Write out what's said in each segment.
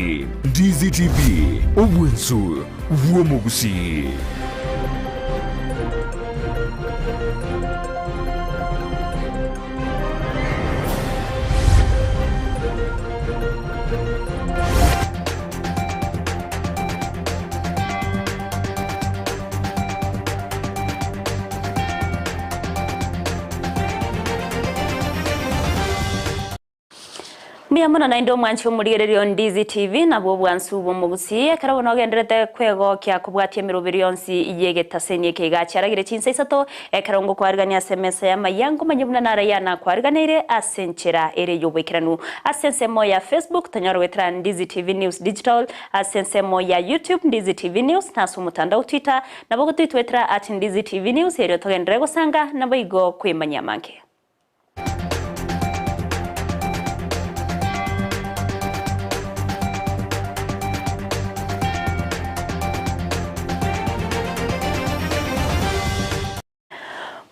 DZTV, obwensu bw'omogusii. Mbuya mono naende omwanchi omorigereria o Ndizi TV nabwo obwansu bw'omogusii ekero bono ogenderete kwegokia kobwatia emeroberi yonsi y'egetaseni eke iga chiaragire chinsa isato ekero ngokwarigania ase emesa y'amayia nkomanye buna naraiya nakwariganeire ase enchera ere y'oboikeranu ase ensemo ya Facebook tonyore goetera Ndizi TV News Digital ase ensemo ya YouTube Ndizi TV News na ase omotandao Twitter nabo gotoitwetera at Ndizi TV News erio togenderere gosanga naboigo kwemanyia amange.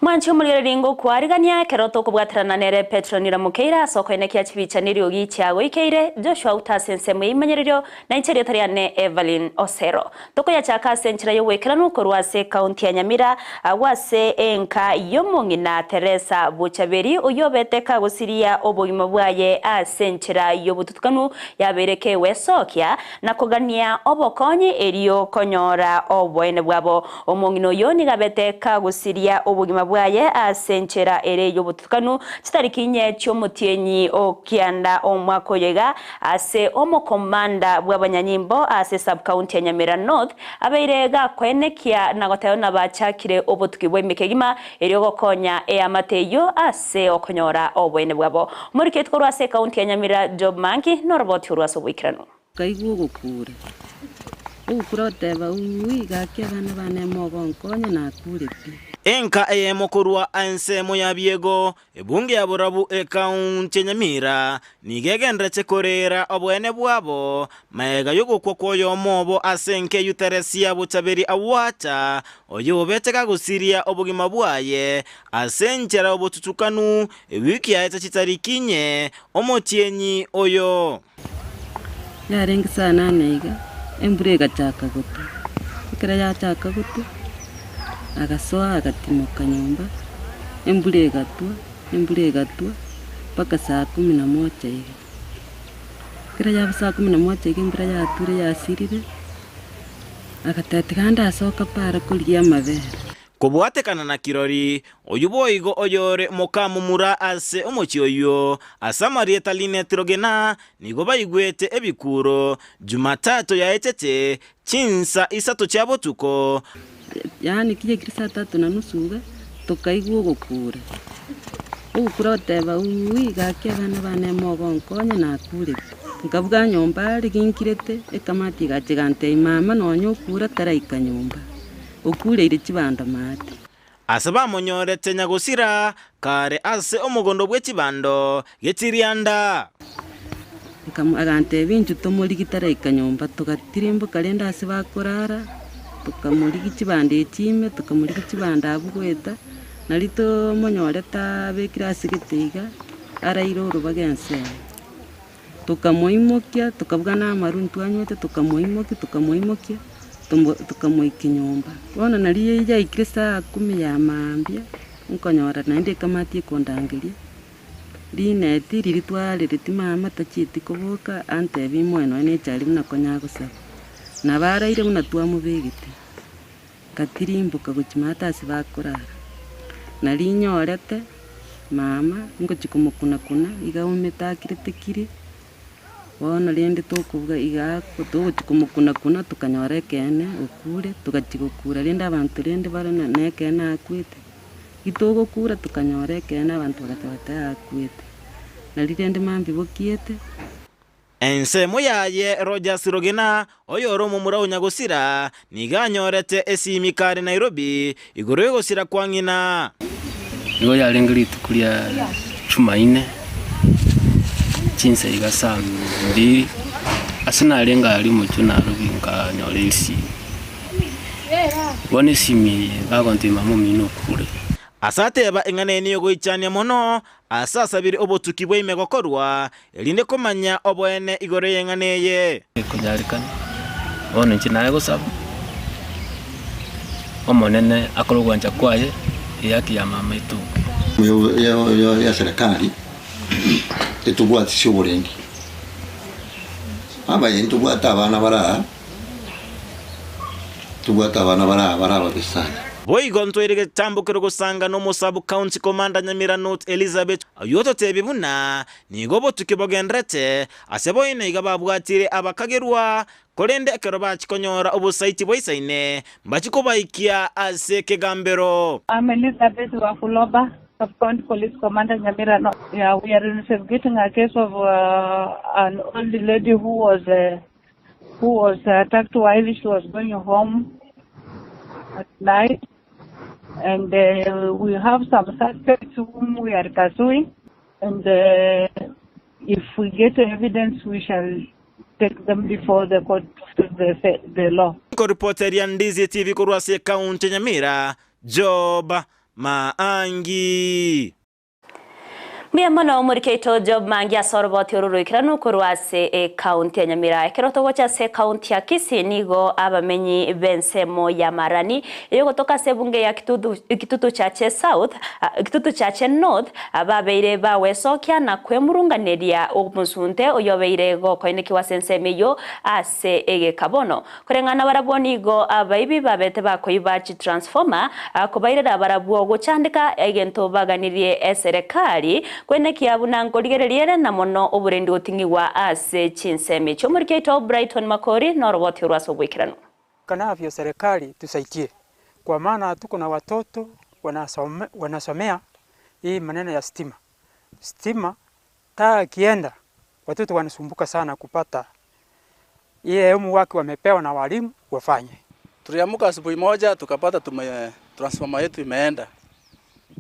Mwanche omorigereria ngokwarigania ekero tokobwaterana nere Petronila Mokeira ase okoenekia chibicha neriogi chiagoikeire Joshua Uta ase ensemo y'eimanyererio na inche erieta riane Evelyn Osero. Tokoyachaka ase enchera y'ogoikeranu korwa ase ekaunti ya Nyamira, agwo ase enka y'omong'ina Teresa Bochaberi, oyio obete kagosiria obogima bwaye ase enchera y'obotutukanu yabeire kegwesokia na kogania obokonyi erio konyora oboene bwabo. Omong'ina oyio nigo abete kagosiria obogima bwaye ase enchera ere y'obotutukanu chitariki inye chi'omotienyi o kianda omwaka oyo iga, Ase omokomanda bw'abanyanyimbo ase sub-county ya Nyamira North abeire gakoenekia na goteba buna bachakire obotuki bwa ime kegima erio gokonya eamate eyio ase okonyora oboene bwabo. Omoriketi korwa ase ecounty ya Nyamira Job Mangi noroboti orwo ase oboikeranu. Nkaigwa ogokura, ogokura goteba, Uuwi, gaki abana bane mogonkonya, nakure pi. Enka eyemo korwa ensemo ya biego Ebunge ya borabu ekaunti ya Nyamira nigo egenderete koreera oboene bwabo magega y'ogokwa kw'oyomo obo ase enka eyio Teresia Bochaberi Awacha, oyobete gagosiria obogima bwaye ase enchera y'obotutukanu ewiki yaete chitariki inye omotienyi oyo. Yarenge saa nane iga, embura egachaka gotwa. Ekero yachaka gotwa, agasoa agatimoka nyomba, embura egatwa, embura egatwa, mpaka saa kumi na moja iga. Ekero yaba saa kumi na moja iga embura yature yasirire, agateba tiga ndasoka para korigia amabere. Kobwatekana na kirori, oyio boigo oyore mokamomura ase omochie oyio, ase amarieta Linet Rogena, nigo baigwete ebikuuro Jumatatu yaetete chinsa isato chia botuko. Yaani kiyaikire saa tatu na nusu iga, tokaigwa ogokura. Ogokura goteba uuwi gaki abana bane mogonkonya nakure pi. Nkabuga nyomba aria ginkirete, ekamati egacha egantebia mama nonya okure taraika nyomba. Okureire chibando maate. Ase bamonyorete nyagosira kare ase omogondo bwe chibando getirianda. Agantebia, Inchuo tomorigie taraika nyomba. Togatirimboka rende ase bakorara, tokamorigia chibando echi ime, tokamorigia chibando abwo goeta, nario tomonyorete abekire ase gete iga, araire orobaga ensemo. Tokamoimokia, tokabuga na amarwa ntwanywete, tokamoimokia, tokamoimokia, tomo tokamoikia nyomba. Bono nario yaikire saa kumi ya maambia, nkonyora naende ekamati ekondangeria, rineti riria twarereti mama tachieti koboka, antebie imoe nonye na echari buna konya agosaba. Nabo araire buna twamobegete, ngatirimboka gochia maate ase bakorara, nario nyorete. Mama, ngochia komokuna-kuna, iga aumete akirete kiri, bono rende tokobuga iga togochia komokuna-kuna tokanyora ekeene okure, togachia gokura rende abanto rende bare na na ekeene akwete. Gitogokura tokanyora ekeene abanto bagateba tee akwete. Nari rende mambia bokiete. Ensemo yaye Rogers Rogena, oyore omomura o nyagosira, nigo anyorete esimi kare Nairobi igoro y'ogosira kwa ng'ina. Nigo yarenge rituko ria Jumaine, chinsa iga saa mbiri, ase narenge aria omochie o Nairobi nkanyora esimi. Bono esimi eye bagontebia mama omino okure. Ase ateba eng'ana eye neyogoichania mono, ase asabire obotuki bwa ime gokorwa, erinde komanya oboene igoro y'eng'ana eye. Ekonyarekana, bono inche naye gosaba, Omonene akore ogwancha kwaye, ehaki ya mama etoke. Ya serikali etobwatisia oborendi. Abaye ntobwate abana bare aa, ntobwate abana bare aa bare ababe sana. Boigo ntwaire getambokero gosanga nomosabu County Commander Nyamira North Elizabeth oyio ototebie buna nigo obotuki bogenderete ase boina iga babwatire abakagerwa korende ekero bachia konyora obosaiti boisaine mbachie kobaikia ase ekegambero. I'm Elizabeth Wakuloba, Sub County Police Commander Nyamira North. Yeah, we are investigating a case of an old lady who was who was attacked while she was going home at night and we have some suspects whom we are pursuing and if we get evidence we shall take them before the court to the, the law. Nkoripoteria Ndizi TV korwa ase ekaunti ya Nyamira, Job Maangi. Mbuya mono omoriki oito Job Maangi ase oroboti oro roikeranu korwa ase ekaunti ya Nyamira. Ekero togocha ase ekaunti ya Kisii nigo abamenyi b'ensemo ya Marani eyogotoka ase ebunge ya Kitutu Chache South, Kitutu Chache North babeire bagwesokia na kwemurunganeria omosunte oyobeire gokoinekigwa ase ensemo eyio ase egeka bono. Koreng'ana barabwo nigo abaibi babete bakoiba chitransformer, kobairera barabwo gochandeka egento baganirie eserekari, kwenekia buna nkorigereria ere na mono oborendi goting'igwa ase chinsemo echi. Omoriki oito Brighton Makori noroboti orwo ase oboikeranu. Kanavyo serikali tusaidie, kwa maana tuko na watoto wanasomea hii maneno ya stima. Stima taa ikienda watoto wanasumbuka sana kupata ile homework wamepewa na walimu wafanye. Tuliamka asubuhi moja tukapata tume transformer yetu imeenda.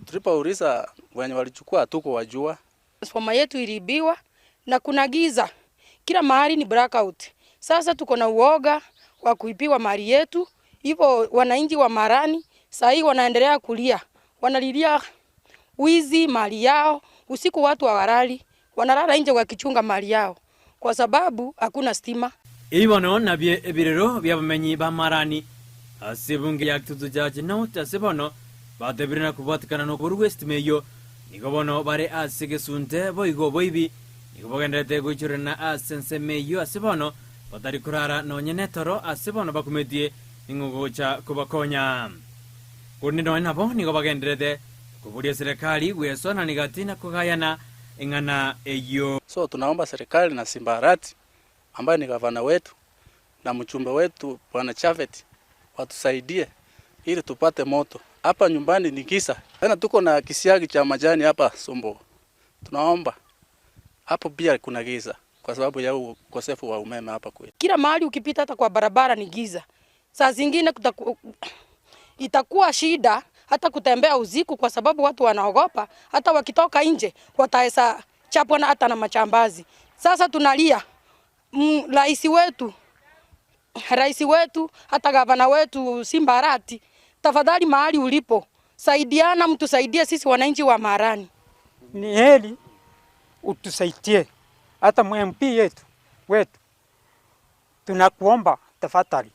Tulipouliza wenye walichukua hatuko wajua. Transformer yetu iliibiwa na kuna giza kila mahali ni blackout. Sasa tuko na uoga wa kuibiwa mali yetu, hivyo wananchi wa Marani saa hii wanaendelea kulia, wanalilia wizi mali yao. Usiku watu hawalali, wanalala nje wakichunga mali yao kwa sababu hakuna stima. Ebi bono nabio ebirero bi'abamenyi ba Marani ase ebunge ya Kitutu Chache North ase bono batebire na kobwatekana nokoborwa gw'esitima eyio. Nigo bono bare ase egesunte boigo oboibi nigo bogendererete goichorana ase ensemo eyio ase bono batari korara nonye netoro ase bono bakumetie ning'o ogocha kobakonya. Korende nonya nabo nigo bagendererete koboria eserekari gwesoanania gati na kogayana eng'ana eyio. So tunaomba serikali na Simba Arati ambaye ni gavana wetu na mchumbe wetu bwana Chavet watusaidie ili tupate moto. Hapa nyumbani ni giza. Tena tuko na kisiagi cha majani hapa Sumbo. Tunaomba hapo pia kuna giza kwa sababu ya ukosefu wa umeme hapa kwetu. Kila mahali ukipita hata kwa barabara ni giza. Saa zingine itakuwa shida hata kutembea usiku kwa sababu watu wanaogopa, hata wakitoka nje wataweza chapwa na hata na machambazi. Sasa tunalia rais wetu, rais wetu hata gavana wetu Simba Arati, tafadhali mahali ulipo saidiana, mtusaidie sisi wananchi wa Marani. Ni heri utusaidie hata MP yetu wetu, tunakuomba tafadhali,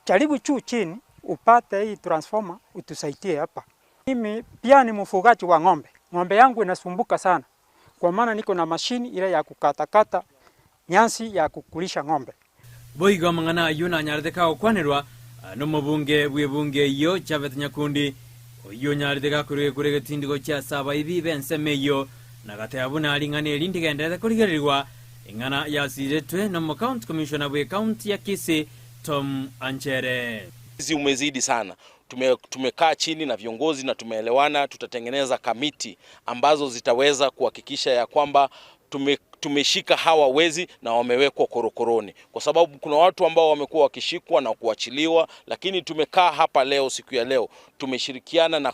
jaribu juu chini upate hii transformer utusaidie hapa. Mimi pia ni mfugaji wa ng'ombe. Ng'ombe yangu inasumbuka sana kwa maana niko na mashini ile ya kukatakata nyasi ya kukulisha ng'ombe. Boigo amang'ana ayio nanyarete kagokwanerwa nomobunge bw'ebunge eyio Japhet Nyakundi, oyio onyarete gakorwa kore egetindigo chia ase abaibi b'ensemo eyio, na gateba buna ring'ana eri ndigendererete korigererigwa eng'ana yasiretwe nomo county commissioner bw'ecounty ya Kisii Tom Anchere. Wizi umezidi sana. Tumekaa chini na viongozi na tumeelewana, tutatengeneza kamiti ambazo zitaweza kuhakikisha ya kwamba tumeshika hawa wezi na wamewekwa korokoroni, kwa sababu kuna watu ambao wamekuwa wakishikwa na kuachiliwa. Lakini tumekaa hapa leo, siku ya leo tumeshirikiana na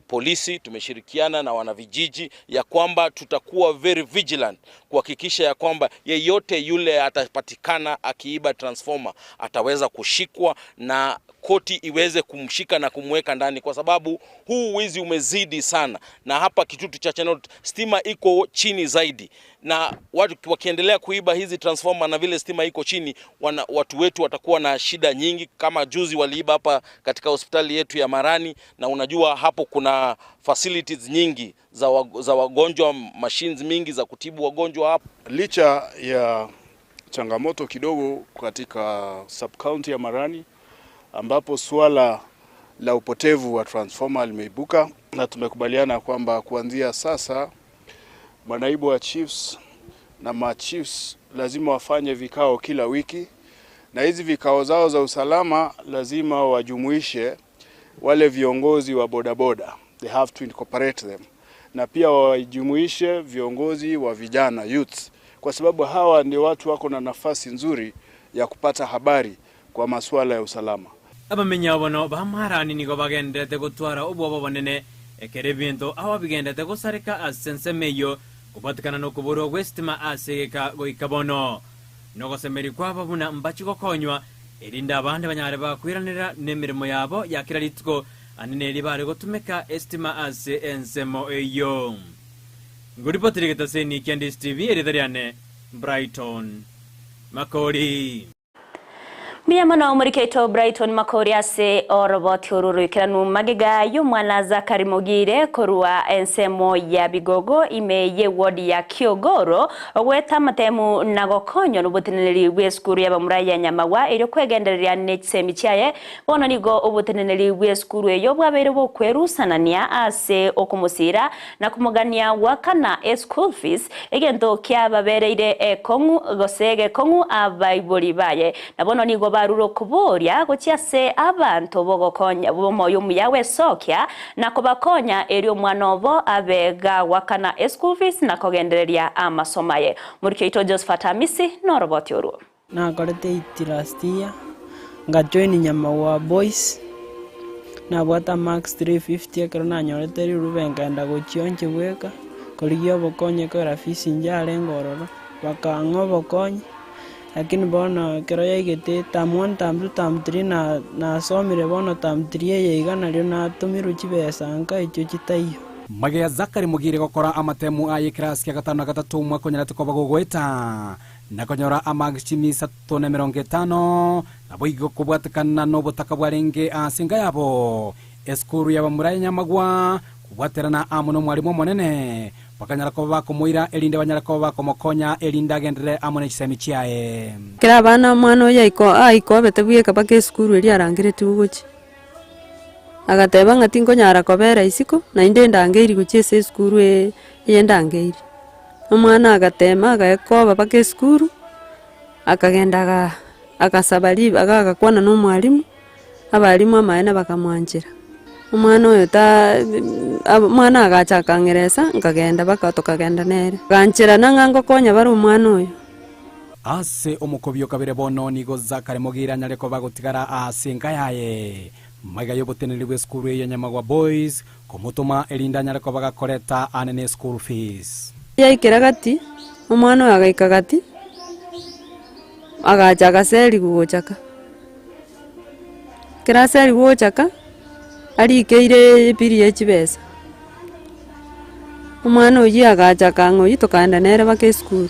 polisi, tumeshirikiana na wanavijiji ya kwamba tutakuwa very vigilant kuhakikisha ya kwamba yeyote yule atapatikana akiiba transformer ataweza kushikwa na koti iweze kumshika na kumweka ndani, kwa sababu huu wizi umezidi sana, na hapa Kitutu Chache North stima iko chini zaidi, na watu wakiendelea kuiba hizi transformer na vile stima iko chini wana, watu wetu watakuwa na shida nyingi. Kama juzi waliiba hapa katika hospitali yetu ya Marani, na unajua hapo kuna facilities nyingi za, za wagonjwa, machines mingi za kutibu wagonjwa hapo. Licha ya changamoto kidogo katika sub county ya Marani ambapo suala la upotevu wa transformer limeibuka, na tumekubaliana kwamba kuanzia sasa manaibu wa chiefs na machiefs lazima wafanye vikao kila wiki, na hizi vikao zao za usalama lazima wajumuishe wale viongozi wa bodaboda, they have to incorporate them, na pia wajumuishe viongozi wa vijana youths, kwa sababu hawa ndio watu wako na nafasi nzuri ya kupata habari kwa masuala ya usalama. Abamenya bono bamarani nigo bagendete gotwara obwobo bonene ekere ebinto abo bigendete gosareka ase ensemo eywo kobatikana na okoborwa gwa estima ase egeka goika bono nogosemeri kwabo buna mbachi gokonywa erinde abande banyare bakwiranera na emeremo yabo ya kera rituko ane neri bare gotumeka estima ase ensemo eywo. Ngoripotire getaseni kia Ndisi TV eritha riane Brighton Makori. Mbuya mono omorikeito Brighton Makori ase oroboti oru roikeranu magega y'omwana Zachary Mogire korwa ensemo ya Bigogo ime ye ward ya Kiogoro ogweta amatemu na gokonywa noboteneneri bwe esukuru y'abamura ya Nyamagwa erio kwegendereria ne chisemi chiaye bono nigo oboteneneri bwe esukuru eyo bwabeire bokwerusanania ase okomosira na komogania gwakana eschool fees egento kiababereire ekong'u gose egekong'u abaibori baye na bono nigo barure okoboria gochia ase abanto bogokonya b'omoyo omuya gwesokia na kobakonya erio omwana obo abe gagwakana eschool fees na kogendereria amasomo aye. Omoriki oito Josephat Amisi noroboti orwo. Nakorete eight last year, ngajoin Nyamagwa Boys, nabwate amarks 350 ekero nanyorete rirube nkaenda gochia inche bweka, korigia obokonyi ekero fees inche arenge ororo, bakang'a obokonyi. Lakini bono ekero yaigete term one, term two, term three na nasomire bono term three eye iga nario natomirwe chibesa nka echio chitaiyo. Magega Zachary Mogire gokora amatemu aye ekerasi kia gatano na gatato omwaka onyarete koba gogoeta na konyora amarks chimia isato na emerongo etano, naboigo kobwatekana nobotaka bwarenge ase enka yabo Esukuru y'abamura ya Nyamagwa, kobwaterana amo nomwarimu omonene, bakanyara koba bakomoira, erinde banyare koba bakomokonya, erinde agenderere amo ne chisemi chiaye. Ekero abana omwana oyo aiko aikobete bweka mpaka esukuru eria arangeretigwe gochia, agateba ng'a tinkonyara kobera isiko, naende ndangeiri gochia ase esukuru eye eye ndangeiri. Omwana agatema agaekoba mpaka esukuru, akagenda aga agasaba ribaga agakwana na omwalimu. Abalimu amaene bakamwanchera, omwana oyo ta omwana agacha akang'eresa, nkagenda mpaka tokagenda nere. Bagancherana ng'a ngokonya bare omwana oyo. Ase omokobio kabere bono nigo Zakari Mogire anyare koba agotigara ase enka yaye, magega y'oboteneneri bw'esukuru eye ya Nyamagwa Boys komotoma erinde anyare koba gakoreta anene eschool fees. Yaikera gati, omwana oyo agaika gati, agacha agaserigwa gochaka. Ekero aserigwe gochaka, arikeire ebiri ye chibesa, omwana oyio agacha akang'a oyio tokaenda nere mpaka esukuru.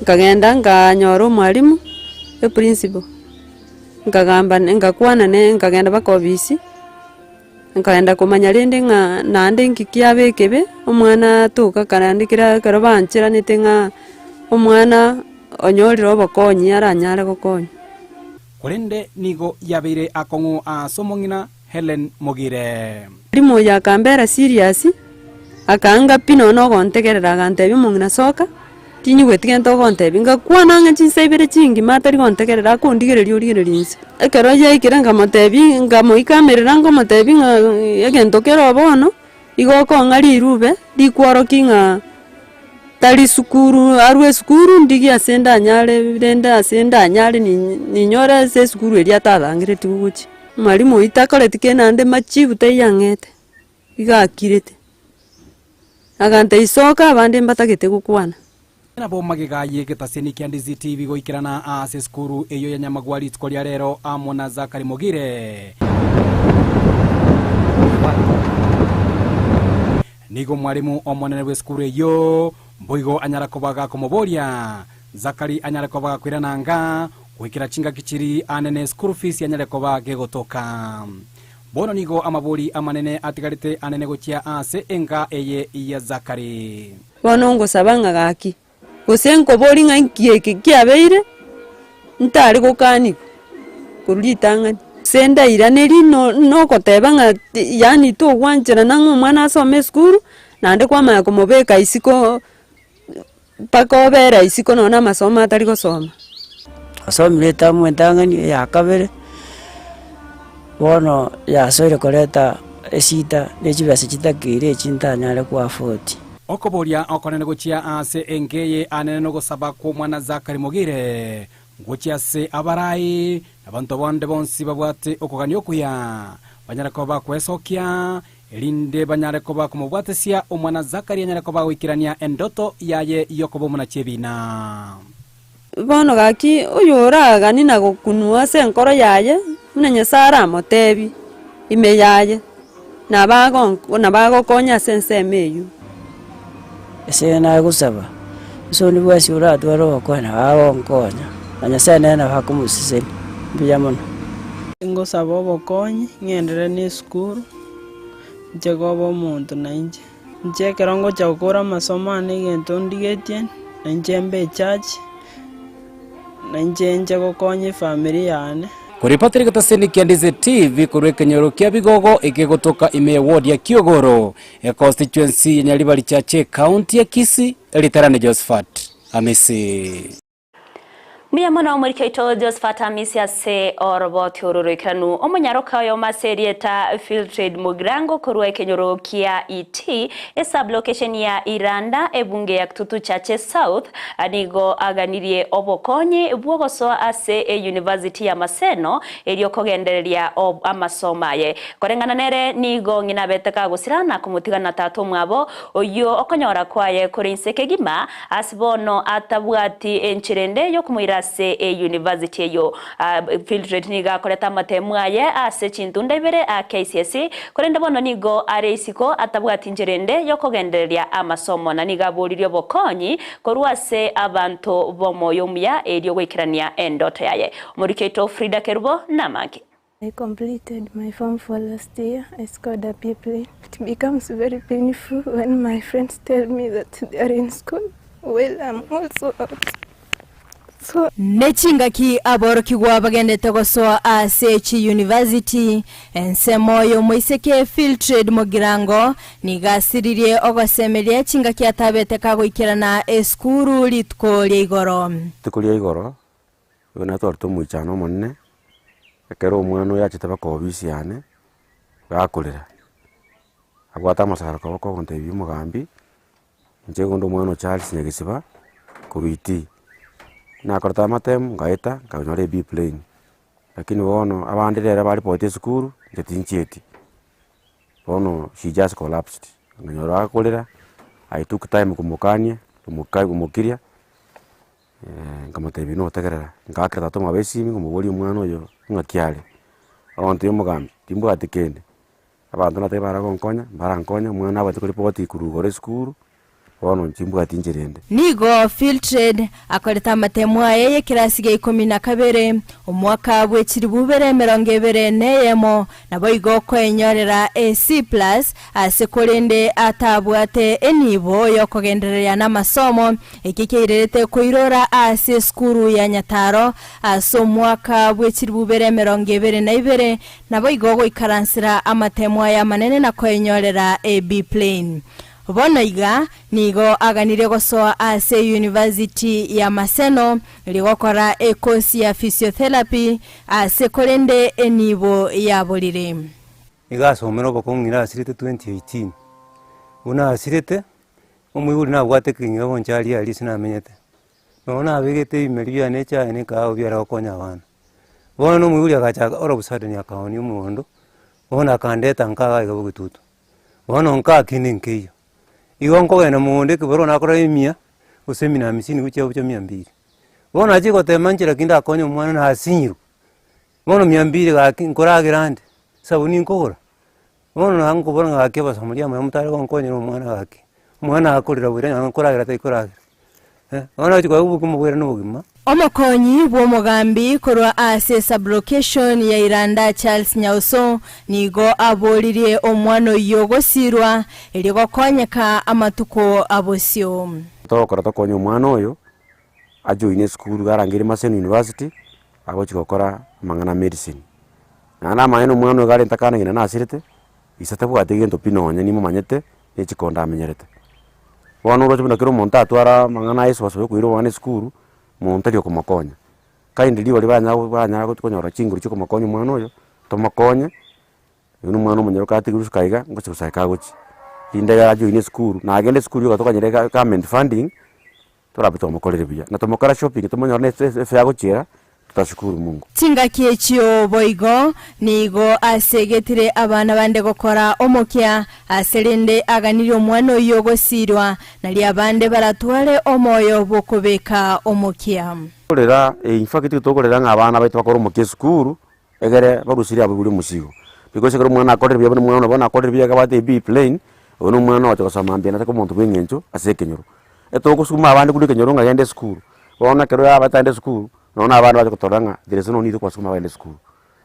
Nkagenda nkanyora omwalimu, eprinciple, nkagamba nkakwana nere nkagenda mpaka ofisi, nkaenda komanya rende ng'a naende nki kiaba ekebe, omwana atoka naende kera ekero bancheranete ng'a omwana onyorire obokonyi aranyare gokonywa. Korende nigo yabeire akong'u ase omong'ina Hellen Mogire. Rimo oyo akambera serious, akaanga pi nonya na ogontegerera agantebia omong'ina soka, tinyigweti gento ogontebia, ngakwana ang'e chinsa ibere chingima atari gontegerera akondigereria origereria inse. Ekero yaikire nkamotebia nkamoikamerera nkomotebia ng'a egento kere oo bono, igo okong'a rirube rikworokia ng'a tari sukuru arwe esukuru ndigie ase ndanyare rende ase ndanyare ninyore ase esukuru eria atarangeretigwe gochia. Mwalimu oyio takoreti kende naende machibu taiyo ang'ete, iga akirete. Agantebia soka abande mbatagete gokwana. Nabo magega y'egetaseni kia Ndizi TV goikerana ase esukuru eyio ya Nyamagwa rituko ria rero amo na Zachary Mogire. Nigo omwalimu omonene bw'esukuru eyio mboigo anyara koba gakomoboria Zachary anyare koba gakoirana anga goikera chingaki chiri anene school fees anyare koba gegotoka. Bono nigo amabori amanene atigarete anene gochia ase enka eye ya Zachary. Bono ngosaba ng'a gaki, gose nkoborie ng'a inki eke kiabeire, ntare gokanigwa korwa ritang'ani. Gose ndairanerie no nogoteba ng'a ti yaani togwancherana ng'a omwana asome esukuru, naende kwamanya komobeka isiko mpaka obere isiko nonye na amasomo atari gosoma. Asomire etamu entang'ani, eya kabere, bono yasoire koreta esita na echibesa chitakeire echi ntanyare ko afford. Okoboria okonene gochia ase enka eye anene nogosaba kw'omwana Zachary Mogire, gochia ase abarai, na abanto bande bonsi babwate okogania okuya, banyare koba bakwesokia, erinde banyare koba komobwatesia omwana Zachary anyare koba goikerania endoto yaye y'okoba omonachi ebiina. Bono gaki, oyoraganie na gokunwa ase enkoro yaye, buna Nyasae aramotebie ime yaye, nabo agokonya ase ensemo eyio. Ase nagosaba, ase onde bwensi oratware ogokonya nabo agonkonya, na Nyasae nere nabo akomosesenia. Mbuya mono. Ngosaba obokonyi, ng'enderere na esukuru, inche koba omonto nainche. Inche ekero ngocha gokora amasomo ane egento ndigetie, na inche mbe echurch, na inche nche gokonya efamiri yane. Koripotera egetaseni kia Ndizi TV korwa ekenyoro kia Bigogo ekegotoka ime ya ward ya Kiogoro, econstituency ya Nyaribari Chache ecounty ya Kisii, Eritarane Josephat Amisi. Mbuya mono omoriki oito Josephat Amisi ase oroboti oro roikeranu. Omonyaroka oyomo ase erieta Filtrade Mugirango korwa ekenyoro kia ET, esub-location ya Iranda, ebunge ya Kitutu Chache South, nigo aganirie obokonyi bw'ogosoa ase eyunivasiti ya Maseno erio kogendereria amasomo aye. Koreng'ana nere nigo ng'ina abete kagosira na komotiga na tata omwabo, oyio okonyora kwaye kore inse kegima, Ase bono atabwati enchera ende y'okomoira ase eyunivasiti eyio. Filtrate nigo akorete amatemu aye ase chintunda ibere a KCSE, korende bono nigo are isiko atabwati nchera ende y'okogendereria amasomo na nigo aboririe obokonyi korwa ase abanto b'omoyo omuya erio goikerania endoto yaye. Omoriki oito Frida Kerubo namange. I completed my form 4 last year, I scored a B plain. It becomes very painful when my friends tell me that they are in school while I'm also out. So. Nechingaki aborokigwa bagendete gosoa ase chiyunivasiti, ensemo y'omoiseke Filtrade Mogirango nigo asiririe ogosemeria chingaki atabete kagoikerana esukuru rituko ria igoro. Rituko ria igoro, Nigo natwarete omoichano omonene, ekero omwana oyo achete mpaka obisi yane, gakorera, abwate amasaro koboko ogontebia omogambi, inche igo nde omwana o Charles Nyagesiba, korwa Itii. Nakorete amatemu ngaeta, nkanyora e B plain, lakini bono abande rero baripoti esukuru, inche tinchieti. Bono she just collapsed, nkanyora akorera, I took time komokania, komoka komokiria. Nkamotebia notegerera, ngaakera tata omwabo esimi nkomoboria omwana oyo ng'aki are, ogontebia omogambi timbwati kende, abanto natebia baragonkonya mbarankonya omwana abwate koripoti korwa igoro esukuru, bono nchimbwati inchera ende. Nigo Filtrade akorete amatemo aye y'ekerasi gia ikomi na kabere, omwaka bwe chilifu ibere emerongo ebere na eyemo, Naboigo koenyorera a C plus ase korende atabwate enibo yokogendereria namasomo, eki kiairerete koirora ase esukuru ya Nyataro ase omwaka bwe chilifu ibere 22, naboigo goikaransera amatemo aya amanene na koenyorera a B plain. Bono iga nigo aganirie gosoa ase University ya Maseno erio gokora ekosi ya physiotherapy ase korende enibo ya borere. Nigo asomire obokong'u ng'ina asirete 2018. Buna asirete, omoibori nabwate ekeng'ina bonsi aria aria ase namenyete. Nonya nabegete ebimeri biane echae na ekahawa biare gokonya abana. Bono omoibori agacha all of sudden akaonia omogondo, bono akandeta nka iga iga bogetutu. Bono nkakina enkeiyo, igo nkogenda mogondo ekebarua nakora emia, gose mia na hamsini gochia gocha mia mbili. Bono nachire gotema nchera ki ndakonye omwana nasinyirwe, bono mia mbili gaki nkoragera ande, esabuni nkogora, bono naye nkobora ng'a gaki abasamuria amo motare gonkonyera omwana gaki, omwana akorera bwera nonye nkoragera tarikoragera bono nagochi koegwa obokima bwaira na obogima. Omokonyi bw'omogambi korwa ase sublocation ya Iranda Charles Nyauso nigo aboririe omwana oyio ogosirwa erio gokonyeka amatuko abosio. Togokora tokonye omwana oyo, ajoine esukuru iga arangeire Maseno University, agochi gokora amang'ana a medicine. Naende namanye na omwana oyo iga arente akana ng'ina nasirete, ise tabwati gento pi nonye nimomanyete, ne chikonda amenyerete. Bono oroche buna kera omonto atwara amang'ana aye esubasu ya okoira omwana esukuru, monto tari okomokonya. Kindly baria banya banyara konyora chinguru chia okomokonya omwana oyo, tomokonye, oywo na omwana omonyaroka atigwe gosuka iga, ngochi gosaeka agochia. Rinde iga ajoine esukuru, nagenda esukuru yoka tokanyora ega government funding, torabe twamokorire buya. Na tomokora shopping tomonyore na efe efare agochiera, tutashukuru Mungu. Chingaki echio boigo nigo asegetire abana bande gokora omokia, ase rende aganirie omwana oyio ogosiirwa, nario abande baratware omoyo bw'okobeka omokia. Korera, in fact tokorera ng'a abana baito bakore omokia esukuru, egere barusirie abaibori omosigo. Because ekero omwana akorire buya buna omwana one bono akorire buya akabwate A plain, oyo na omwana ogocha gosoma mbuya natake omonto bwa eng'encho ase ekenyoro. Etogosukuma abande korwa ekenyoro ng'a genda esukuru, bono ekero yabatande esukuru, nonya na abana bacha gotorora ng'a there is no need okobasukuma bagende esukuru.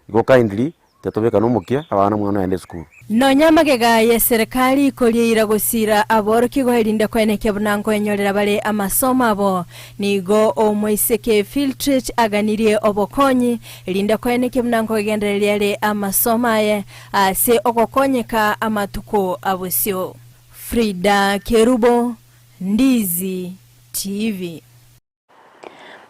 Igo kindly, tiga tobekane omokia, abana omwana oye agende esukuru. Nonya amagega y'eserekari korieira gosiira aborokigwa erinde koenekia buna nkoenyorera bare amasomo abo, nigo omoiseke Filtrate aganirie obokonyi erinde koenekia buna nkogendereria are amasomo aye ase ogokonyeka amatuko abosio. Frida Kerubo, Ndizi TV.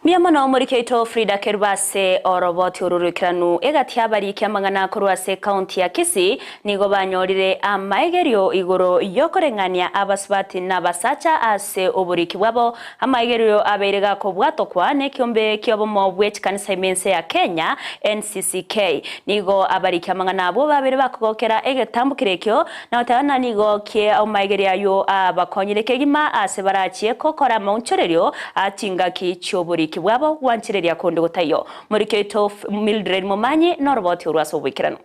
Mbuya mono omoriki oito Frida Kerubo ase oroboti oru roikeranu egati y'abariki amang'ana korwa ase ekaunti ya Kisii nigo banyorire amaegerio igoro y'okoreng'ania abasubati na abasacha ase oboriki bwabo. Amaegerio abeire gakobwatokwa nekiombe ki'obomo bwe chikanisa ime ense ya Kenya, NCCK. Nigo abariki amang'ana abwo babeire bakogokera egetambokero ekio Na goteba ng'a nigo ki'amaegerio ayio abakonyire kegima ase barachie gokora amaonchorerio a chingaki chi'oboriki bwabo gwanchereria konde gotaiyo. Moriki oito Mildred Momanyi noroboti orwo ase oboikeranu.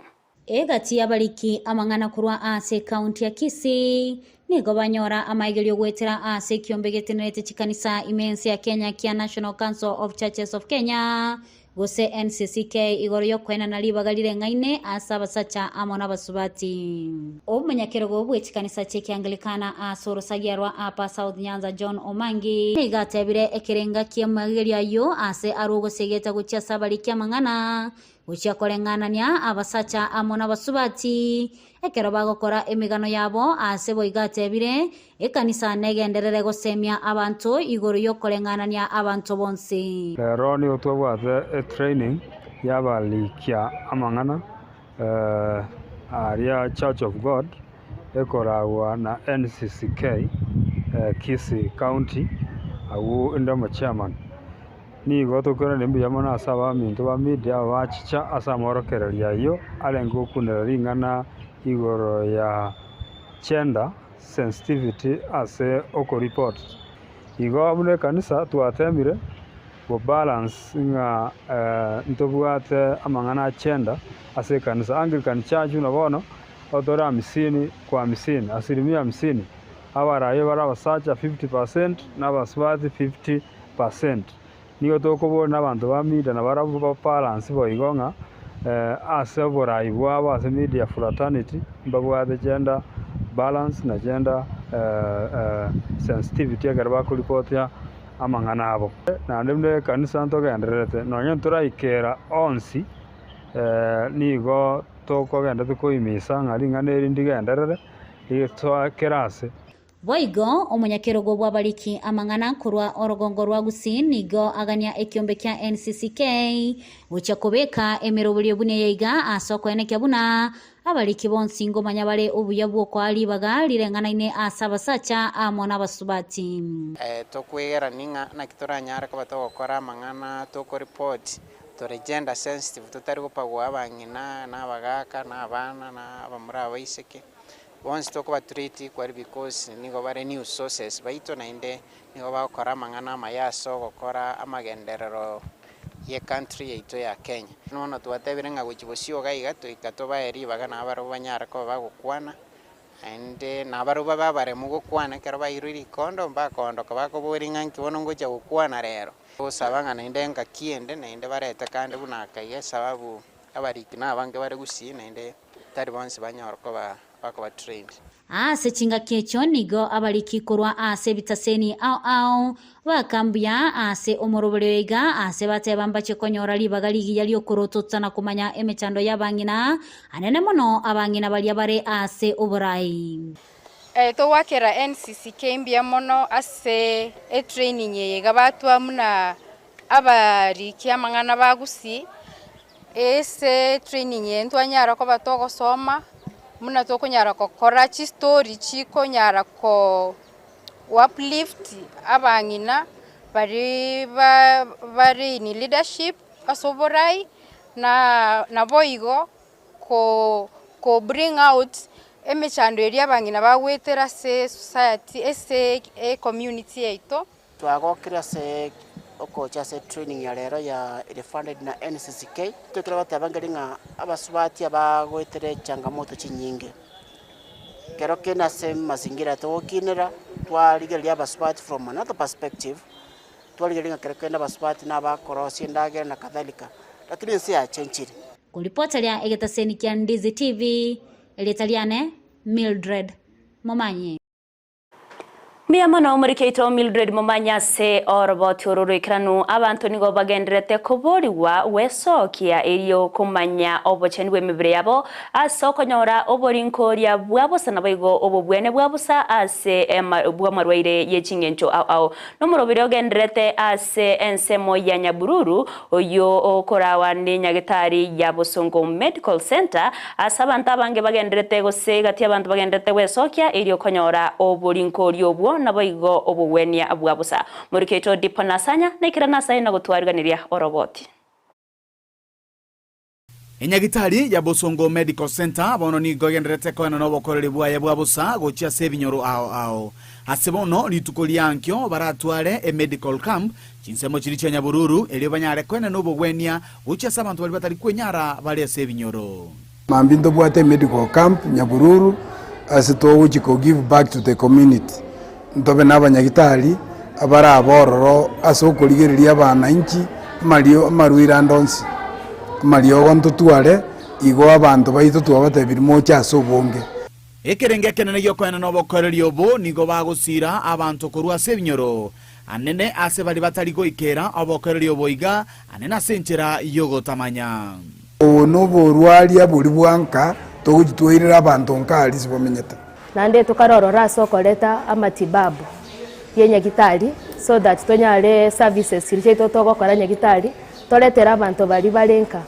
Egati y'abariki amang'ana korwa ase ekaunti ya Kisii nigo banyora amaegerio goetera ase ekiombe getenerete chikanisa ime ense ya Kenya kia National Council of Churches of Kenya gose NCCK igoro y'okoenana ribaga rireng'aine ase abasacha amo nabasubati. Omonyakerogo bwe chikanisa chi'Ekianglikana ase orosagia rwa Upper South Nyanza John Omangi nigo atebire ekerenga ki'amagerio ayio ase arwe ogosegeta gochia ase abariki amang'ana gochia koreng'anania abasacha amo nabasubati ekero bagokora emegano yabo ase boigo atebire Ekanisa negenderere gosemia abanto igoro y'okoreng'anania abanto bonsi. Rero nigo twabwate etraining y'abarikia amang'ana aria Church of God ekoragwa na NCCK Kisii County agwo inde omochairman. Nigo tokoiraneria mbuya mono ase abaminto ba media abachicha ase amorokererio ayio arenge gokunera ring'ana igoro ya gender. sensitivity ase okoreport. Igo buna ekanisa twatemire go balance ng'a ntobwate amang'ana a gender ase ekanisa. Anglican Church buna bono otore hamsini kwa hamsini, asilimia hamsini, abarayi bare abasacha 50% na abasubati 50%. Nigo tokoboria na abanto ba media nabarabwo ba balance boigo ng'a ase oborai bwabo ase media fraternity mbabwate gender balance na gender sensitivity ekero bakoripotia amang'ana abo. Naende buna ekanisa ntogendererete nonye ntoraikera onsi nigo tokogenderete koimisa ng'a ring'ana eri ndigenderere rigosoa kera ase. Boigo omonyakerogo bw'abariki amang'ana korwa orogongo rwa Gusii nigo agania ekiombe kia NCCK gochia kobeka emeroberio buna eye iga ase okoenekia buna abariki bonsi ngomanya bare obuya bw'okoa ribaga rireng'anaine ase abasacha amo nabasubati. Tokwegerania ng'a naki toranyare koba togokora amang'ana tokoripoti tore gender sensitive totari gopagua abang'ina na abagaka na abana na abamura abaiseke. Bonsi tokoba treat equally because nigo bare news sources baito naende nigo bagokora amang'ana amaya ase ogokora amagenderero ye country yaito ya Kenya. Bono twatebire ng'a gochia bosio iga iga toika tobae ribaga nabarabwo banyare koba bagokwana, naende nabarabwo babe abaremu gokwana ekero bairwe rikondo mbakoondoka bakoboria ng'a nki bono ngocha gokwana rero. Togosaba ng'a naende engaki ende naende barete kande buna aka iga esababu abariki nabange bare gusii naende tari bonsi banyore koba bakoba trained. Ase chingaki echio nigo abariki korwa ase ebitaseni ao ao baka mbuya ase omoroberio oyo iga ase bateba mbache konyora ribaga rigiya ri'okorotota na komanya emechando y'abang'ina, anene mono abang'ina baria bare ase oborai. Togwakera NCCK mbuya mono ase etraining eye iga batwa buna abariki amang'ana ba Gusii. Ase training eye ntwanyara koba togosoma buna tokonyara gokora chistori chikonyara ko uplift abang'ina baria ba bare in leadership ase oborai na naboigo ko ko bring out emechando eria abang'ina bagoetera ase society ase ecommunity yaito. Twagokire ase ogocha ase training ya rero ya ere funded na NCCK, tokere goteba nkeri ng'a abasubati abagoetera echangamoto chinyinge. Ekero kende ase mazingira togokinera, twarigereria abasubati from another perspective, twarigereria ng'a kero kende abasubati nabakorosia endagera na kadhalika, lakini ense yachenchire. Koripoteria egetaseni kia Ndizi TV, erieta riane Mildred Momanyi. Mbuya mono omoriki oito Mildred Momanyi ase oroboti oro rw'ekeranu. Abanto nigo bagendererete koborigwa gwesokia erio komanya obochenu bw'emebere yabo ase okonyora oborinkoria bwa bosa naboigo obobwene bwa bosa ase bw'amarwaire ye ching'encho ao ao. Nomoroberi ogendererete ase ensemo ya Nyabururu Oyio okorawa nenyagetari ya Bosongo Medical Centre, ase abanto abange bagenderete gose egati y'abanto bagenderete gwesokia erio konyora oborinkoria obwo naboigo obogwenia bwa bosa. Moriki oito Dipo Nasanya naikera nasaye na gotwariganiria oroboti. Enyagitari ya Bosongo Medical Centre bono nigo egendererete koenana obokoreri bwaye bwa bosa gochia ase ebinyoro ao ao. Ase bono rituko ria ankio baratware emedical camp chinsemo chiria chia Nyabururu erio banyare koenana obogwenia gochia ase abanto baria batari kwenyara bare ase ebinyoro. Mambia ntobwate emedical camp Nyabururu ase togochia ko give back to the community. Ntobe na abanyagitari abarabe ororo ase okorigereria abananchi amario amarwaire ande onsi, amariogo ntotware, igo abanto baito twabatebirie moche ase obonge. Ekerengo ekenene gi'okoenana obokoreri obo nigo bagosiira abanto korwa ase ebinyoro anene ase baria batari goikera obokoreri obo iga anene ase enchera y'ogotamanya. Obo noborwaria boria bwa nka togochia twairera abanto nka aria ase bamenyete. Naende tokarorora ase okoreta amatibabu ye nyagitari so that tonyare services chiria chiaito togokora nyagitari toretere abanto baria bare nka.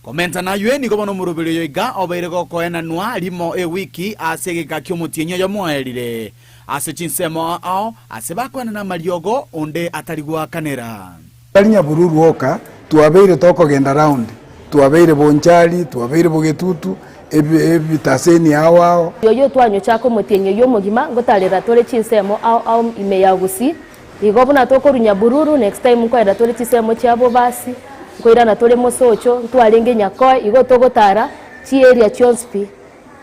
Komenta naywe nigo bono omoroberi oyo iga obeire gokoenanwa rimo ewiki ase egeka ki'omotienyi oyomo oerire, ase chinsemo ao ase bakoenana amariogo onde atari goakanera. Tari nyabururu oka, twabeire tokogenda round, twabeire Bonchari, twabeire Bogetutu, ebitaseni ao ao. Oyio twanyochaka omotienyi oyio omogima, ngotarera tore chinsemo ao ao ime ya Gusii. Igo buna tokorwa Nyabururu, next time nkoenda tore chinsemo chia Bobasi, nkoirana tore Mosocho, ntwarenge Nyakoe, igo togotara chiarea chionsi pi.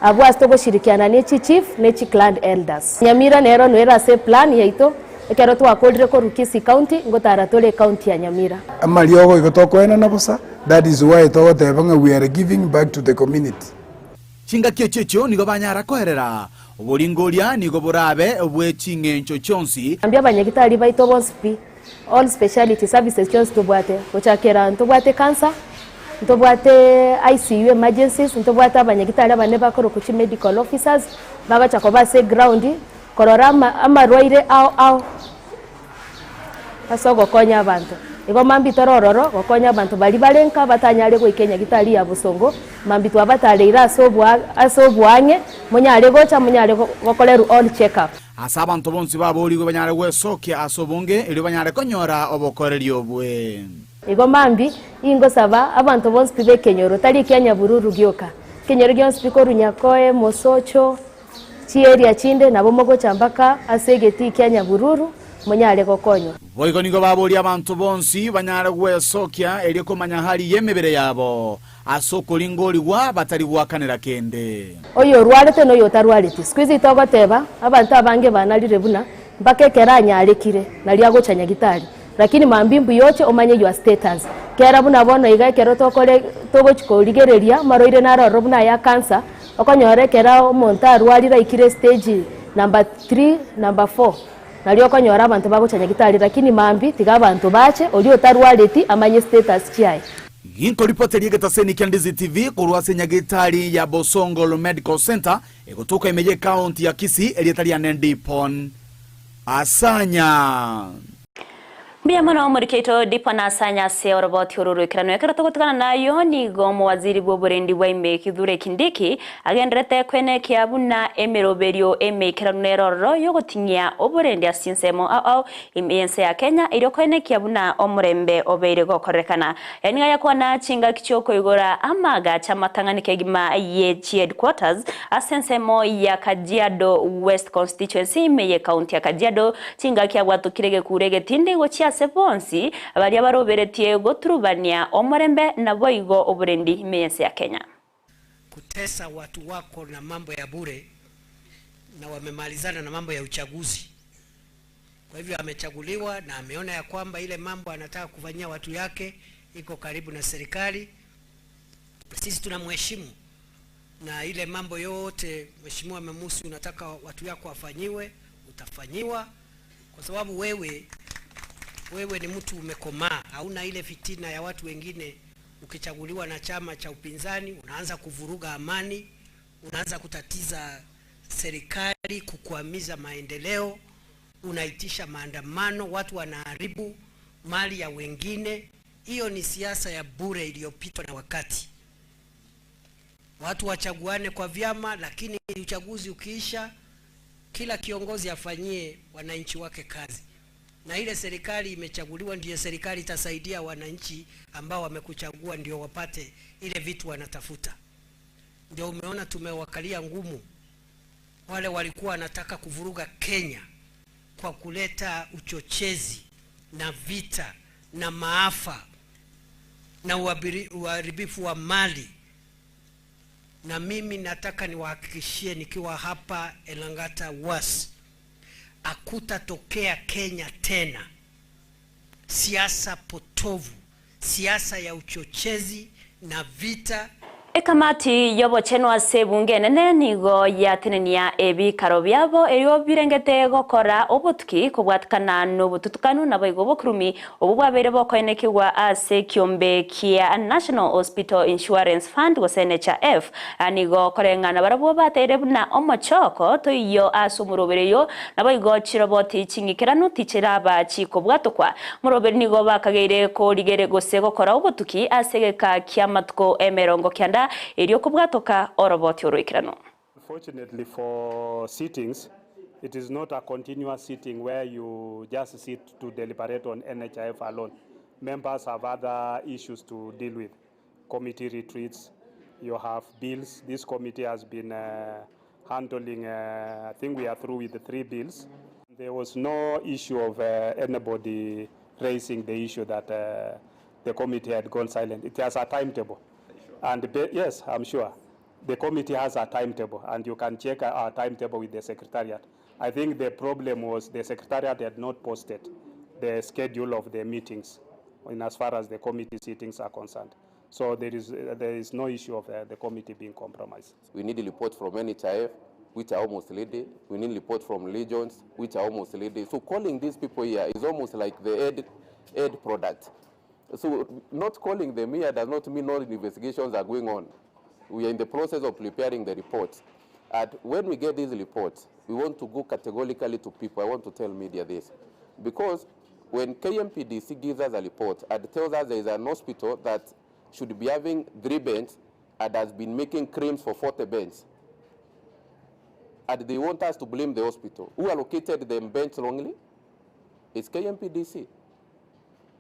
Abwo ase togoshirikiana ne chichief ne chiclan elders. Nyamira nero noere ase eplan yaito ekero twakorire korwa Kisii County ngotara tore ecounty ya Nyamira. Amariogo igo tokoenana bosa, that is why togoteba ng'a we are giving back to the community. Chingaki echio echio nigo banyara koerera, oboringoria nigo borabe obwe ching'encho chionsi. Mambia abanyagitari baito bonsi pi, all speciality services chionsi tobwate, gochakera ntobwate cancer, Ntobwate ICU emergencies, ntobwate abanyagitari abanene bakorokwa chi medical officers, bagocha koba ase eground korora ama amarwaire ao ao ase ogokonya abanto. Igo mambia tore ororo gokonya abanto baria bare nka batanyare goika enyagitari ya bosongo, mambia twabatareire ase oboa ase oboang'e, monyare gocha monyare go gokorerwa all check up. Ase abanto bonsi baboorigwe banyare gwesokia ase obonge, erio banyare konyora obokoreri obwe. Igo mambia ingosaba abanto bonsi pi b'ekenyoro, tari ekia Nyabururu gioka, ekenyoro gionsi pi korwa Nyakoe, Mosocho, Chieria chinde nabo mogocha mpaka ase egetii kia Nyabururu, monyare gokonywa. Boigo nigo baboria abanto bonsi banyare gwesokia erio komanya hali y'emebere yabo ase okoringorigwa batari goakanera kende. Oyo orwarete na oyo otarwareti. Siku hizi togoteba, abanto abange banarire buna mpaka ekero anyarekire nario agocha nyagitari. Lakini mambia mbuya oche omanye your status. Kera buna bono iga ekero tokore togochi korigereria amarwaire naro ororo buna aya cancer, okonyora ekero omonto arwarire aikire stage number three, number four, nario okonyora abanto bagocha nyagitari lakini mambia tiga abanto bache oria otarwareti amanye status chiaye. Ginkoripoteria egetaseni kia Ndizi TV korwa ase nyagetari ya Bosongo Medical Centre egotoka ime y'ekaunti ya Kisii erieta riane Dipon Asanya. Mbuya mono omoriki oito Dipon Asanya ase oroboti oro rw'ekerano. Ekero togotigana nayio nigo omowaziri bw'oborendi bwa ime Kithure Kindiki agenderete kwenekia buna emeroberio emeikeranu nere ororo y'ogoting'ia oborendi ase chinsemo ao ao ime y'ense ya Kenya erio koenekia buna omorembe obeire gokorekana. Nigo yakwana chingaki chi'okoigora amaagacho amatang'ani kegima ye chiheadquarters ase ensemo ya Kajiado West Constituency ime y'ecounty ya Kajiado. Chingaki abwatokire egekuro egetindi gochia ase bonsi baria baroberetie goturubania omorembe naboigo oborendi ime y'ense ya Kenya. Kutesa watu wako na mambo ya bure na wamemalizana na mambo ya uchaguzi. Kwa hivyo amechaguliwa na ameona ya kwamba ile mambo anataka kufanyia watu yake iko karibu na serikali. Sisi tunamheshimu na ile mambo yote Mheshimiwa Memusi unataka watu yako wafanyiwe, utafanyiwa kwa sababu wewe wewe ni mtu umekomaa, hauna ile fitina ya watu wengine. Ukichaguliwa na chama cha upinzani unaanza kuvuruga amani, unaanza kutatiza serikali, kukwamiza maendeleo, unaitisha maandamano, watu wanaharibu mali ya wengine. Hiyo ni siasa ya bure iliyopitwa na wakati. Watu wachaguane kwa vyama, lakini uchaguzi ukiisha, kila kiongozi afanyie wananchi wake kazi, na ile serikali imechaguliwa ndiyo serikali itasaidia wananchi ambao wamekuchagua ndio wapate ile vitu wanatafuta. Ndio umeona tumewakalia ngumu wale walikuwa wanataka kuvuruga Kenya kwa kuleta uchochezi na vita na maafa na uharibifu wa mali. Na mimi nataka niwahakikishie nikiwa hapa Elangata Was, hakutatokea Kenya tena siasa potovu, siasa ya uchochezi na vita. Ekamati y'obochenu ase ebunge enene nigo yatenenia ebikaro biabo erio birengete gokora obotuki kobwatikana n'obotutukanu naboigo obokurumi obo bwabeire bokoenekigwa ase ekiombe kia National Hospital Insurance Fund gose NHIF. Nigo koreng'ana barabwo bateire buna omochoko toiyo ase omoroberi oyo naboigo chiroboti ching'ikeranu tichiraba chikobwatokwa. Moroberi nigo bakageire korigere gose gokora obotuki ase egeka kia amatuko emerongo kianda erio kobwatoka oroboti oroikeranu. Unfortunately for sittings, it is not a continuous sitting where you just sit to deliberate on NHIF alone. Members have other issues to deal with. Committee retreats, you have bills. This committee has been handling, I think we are through with the 3 bills. There was no issue of anybody raising the issue that the committee had gone silent. It has a timetable. And yes, I'm sure. The committee has a timetable, and you can check our timetable with the secretariat. I think the problem was the secretariat had not posted the schedule of the meetings in as far as the committee sittings are concerned. So there is no issue of the committee being compromised. We need a report from NHIF, which are almost ready. We need a report from legions, which are almost ready. So calling these people here is almost like the aid product. So not calling them here does not mean all investigations are going on. We are in the process of preparing the reports. And when we get these reports, we want to go categorically to people. I want to tell media this. Because when KMPDC gives us a report and tells us there is an hospital that should be having 3 beds and has been making claims for 40 beds, and they want us to blame the hospital. Who allocated them beds wrongly? It's KMPDC.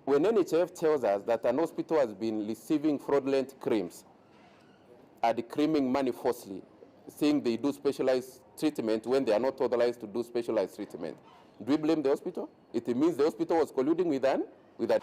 When NHIF tells us that an hospital has been receiving fraudulent claims and claiming money falsely, saying they do specialized treatment when they are not authorized to do specialized treatment. Do we blame the hospital? It means the hospital was colluding with an with a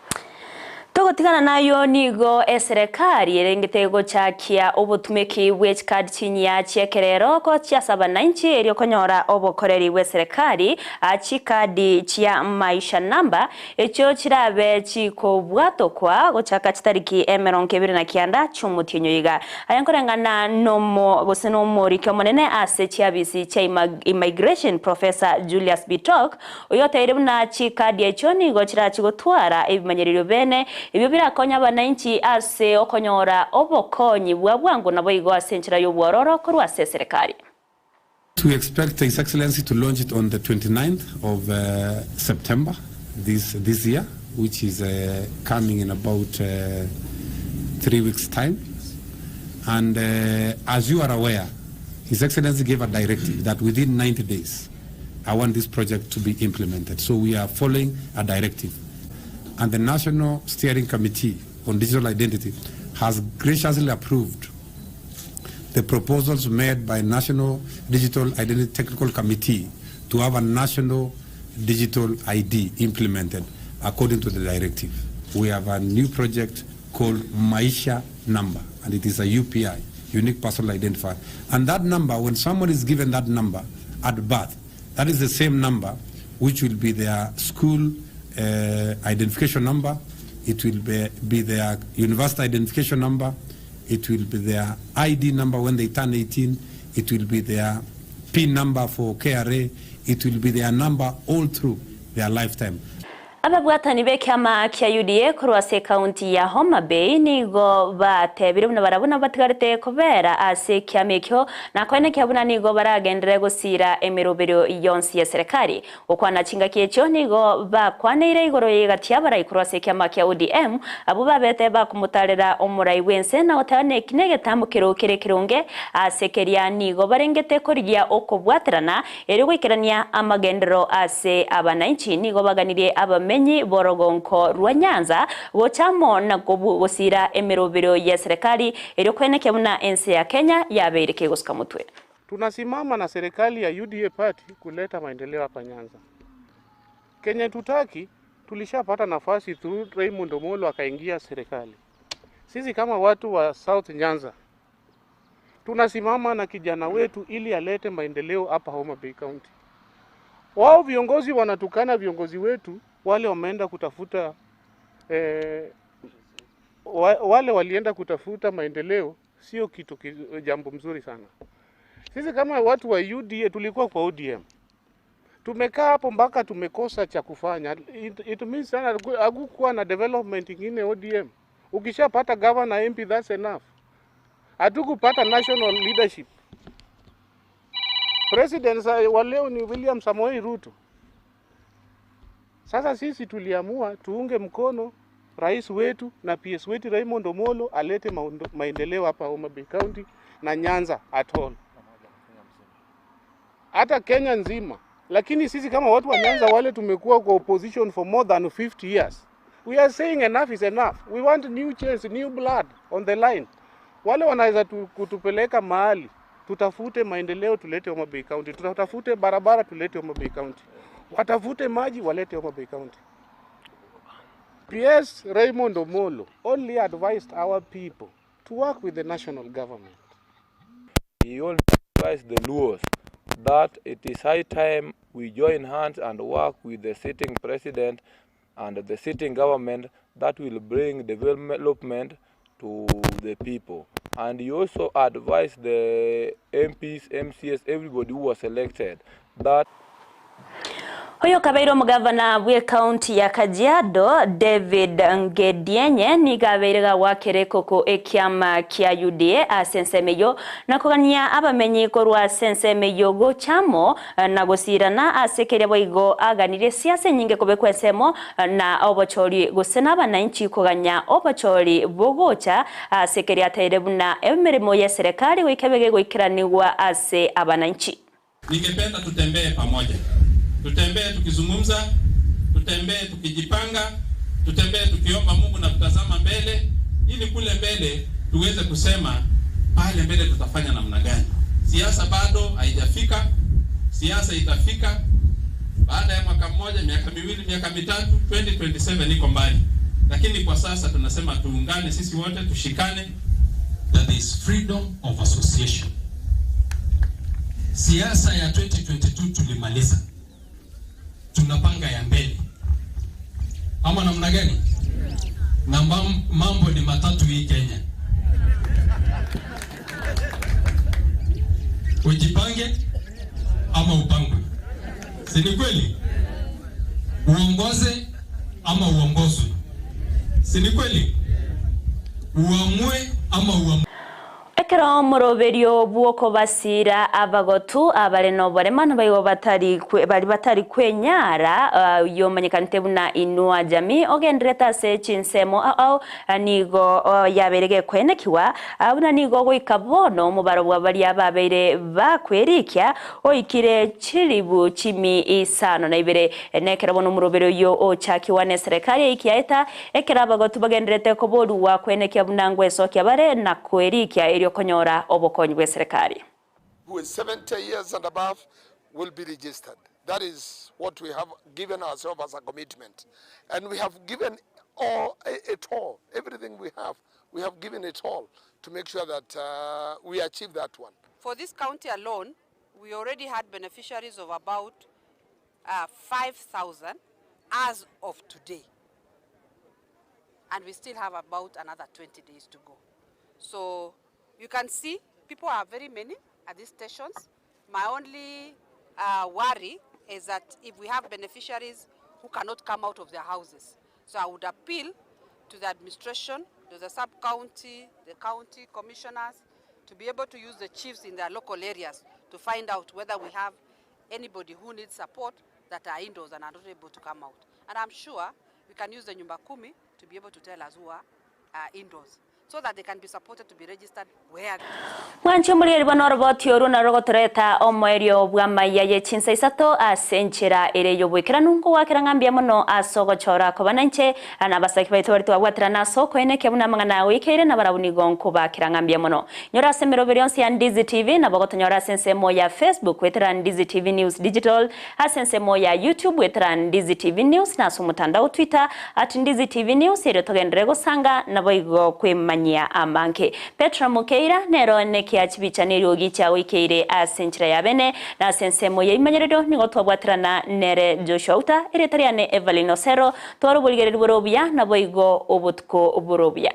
Togotigana nayio nigo eserekari erengete gochakia obotumeki bwe chikadi chinyia chi'ekerero gochia ase abananchi erio konyora obokoreri bw'eserekari chikadi chia Maisha Namba echio chirabe chikobwatokwa gochaka chitariki emerongo ebere na kianda chi'omotienyi oyo iga. Aya nkoreng'ana nomo gose nomoriki omonene ase chiabisi chia Immigration Professor Julius Bitok Oyoteire buna chikadi echio nigo chirachie gotwara ebimanyererio bene, ebio birakonye abanainchi ase okonyora obokonyi bwa bwango naboigo ase enchera y'obwororo korwa ase eserekari. We expect His Excellency to launch it on the 29th of September this this year which is coming in about 3 weeks time and as you are aware His Excellency gave a directive that within 90 days I want this project to be implemented. So we are following a directive. And the National Steering Committee on Digital Identity has graciously approved the proposals made by National Digital Identity Technical Committee to have a national digital ID implemented according to the directive. We have a new project called Maisha Number, and it is a UPI, Unique Personal Identifier. And that number, when someone is given that number at birth, that is the same number which will be their school uh, identification number, it will be, be their university identification number, it will be their ID number when they turn 18, it will be their PIN number for KRA, it will be their number all through their lifetime. Ababwatani b'ekiama kia UDA korwa ase ekaunti ya Homa Bay nigo batebire buna barabwo nabo batigarete kobera ase ekiama ekio na koenekia buna nigo baragenderere gosiira emeroberio yonsi y'eserekari. Gokwana chingaki echio nigo bakwaneire igoro y'egati y'abarai korwa ase ekiama kia ODM abwo babete bakomotarera omorai bw'ense na goteba neki negetambo kero kere ekeronge ase keria nigo barengete korigia okobwaterana Erio goikerania amagenderero ase abanainchi nigo baganirie abamenyi b'orogonko rwa Nyanza gocha amo na gosiira emerobero y'eserekari erio koenekia buna ense ya Kenya yabeire kegosuka motwe. Tunasimama na serikali ya UDA party kuleta maendeleo hapa Nyanza. Kenya tutaki tulishapata nafasi through Raymond Omolo akaingia serikali. Sisi kama watu wa South Nyanza tunasimama na kijana wetu ili alete maendeleo hapa Homa Bay County. Wao viongozi wanatukana viongozi wetu wale wameenda kutafuta eh, wale walienda kutafuta maendeleo, sio kitu jambo mzuri sana. Sisi kama watu wa UDA tulikuwa kwa ODM, tumekaa hapo mpaka tumekosa cha kufanya. It, it means sana hakukuwa na development ingine ODM. Ukishapata governor MP, that's enough. Hatukupata national leadership. President wa leo ni William Samoei Ruto. Sasa sisi tuliamua tuunge mkono rais wetu na PS wetu Raymond Omolo alete maendeleo hapa Homa Bay County na Nyanza at all, hata Kenya nzima. Lakini sisi kama watu wa Nyanza wale tumekuwa kwa opposition for more than 50 years. We are saying enough is enough. We want new chance, new blood on the line. Wale wanaweza kutupeleka mahali tutafute maendeleo tulete Homa Bay County, tutafute barabara tulete Homa Bay County, watafute maji walete Homa Bay County. PS Raymond Omolo only advised our people to work with the national government. He also advised the Luos that it is high time we join hands and work with the sitting president and the sitting government that will bring development to the people. And he also advised the MPs, MCS, everybody who was elected that Oyo kabeire omogavana bw'ekaunti ya Kajiado David Ngedienye nigo abeire gagwakera ekoko ekiama kia UDA ase ensemo eyio na kogania abamenyi korwa ase ensemo eyio gocha amo na gosirana ase keria boigo aganirie siasa enyinge kobekwa ensemo na obochori gose na abananchi koganya obochori bogocha ase keria ateire buna emeremo y'eserekari goika ebe gegoikeranigwa ase abananchi. Ningependa tutembee pamoja, tutembee tukizungumza, tutembee tukijipanga, tutembee tukiomba Mungu na kutazama mbele, ili kule mbele tuweze kusema pale mbele tutafanya namna gani. Siasa bado haijafika, Siasa itafika baada ya mwaka mmoja, miaka miwili, miaka mitatu, 2027 iko mbali, lakini kwa sasa tunasema tuungane sisi wote, tushikane. That is freedom of association. Siasa ya 2022 tulimaliza, tunapanga ya mbele, ama namna gani? Na mambo ni matatu hii Kenya, ujipange ama upangwe, si ni kweli? Uongoze ama uongozwe, si ni kweli? Uamue ama uamue. Ekero omoroberio bw'okobasira abagotu abare noborema nabaigo batari bari batari kwenyara uh, yomanyekanete buna Inua Jamii ogenderete ase chinsemo ao nigo uh, yabeire gekwenekiwa uh, buna nigo goika bono omobaro bwa baria babeire bakwerikia oikire chilibu chimi isano na ibere nekero bono omoroberio oyo ochakiwa ne serikali eikiaeta ekero abagotu bagenderete koborua kwenekia buna ngwesokia bare na kwerikia erio konyora obokonyi bwa serikali. Who is 70 years and above will be registered. That is what we have given ourselves as a commitment. And we have given all, it all, everything we have, we have given it all to make sure that we achieve that one. For this county alone, we already had beneficiaries of about 5,000 as of today. And we still have about another 20 days to go. So you can see people are very many at these stations. My only worry is that if we have beneficiaries who cannot come out of their houses. So I would appeal to the administration, to the sub-county, the county commissioners, to be able to use the chiefs in their local areas to find out whether we have anybody who needs support that are indoors and are not able to come out. And I'm sure we can use the Nyumba Kumi to be able to tell us who are indoors, so that they can be supported to be registered where. Mwanchi omorigeri bono oroboti oru naro rogotoreta omoerio bwa maiya ye chinsa isato ase enchera ere yoboikeranu ngowakera ng'ambia mono ase ogochora koba nainche na abasaki baito bari twabwaterana ase okoenekia buna amang'ana agoikeire na barabwo nigo nkobakera ng'ambia mono. Nyora ase emeroberi yonsi ya Ndizi TV nabo gotonyora ase ensemo ya Facebook gwetera Ndizi TV News Digital ase ensemo ya YouTube gwetera Ndizi TV News na ase omotandao Twitter at Ndizi TV News erio togenderere gosanga naboigo kwemanyia amange. Petra Mukeira nero nekia chibicha neriogi chiagoikeire ase enchera ya bene na ase ensemo ya imanyererio nigo twabwaterana nere Joshua Uta ere tariane Evelyn Osero twaroborigereria boro obuya naboigo obotuko boro obuya.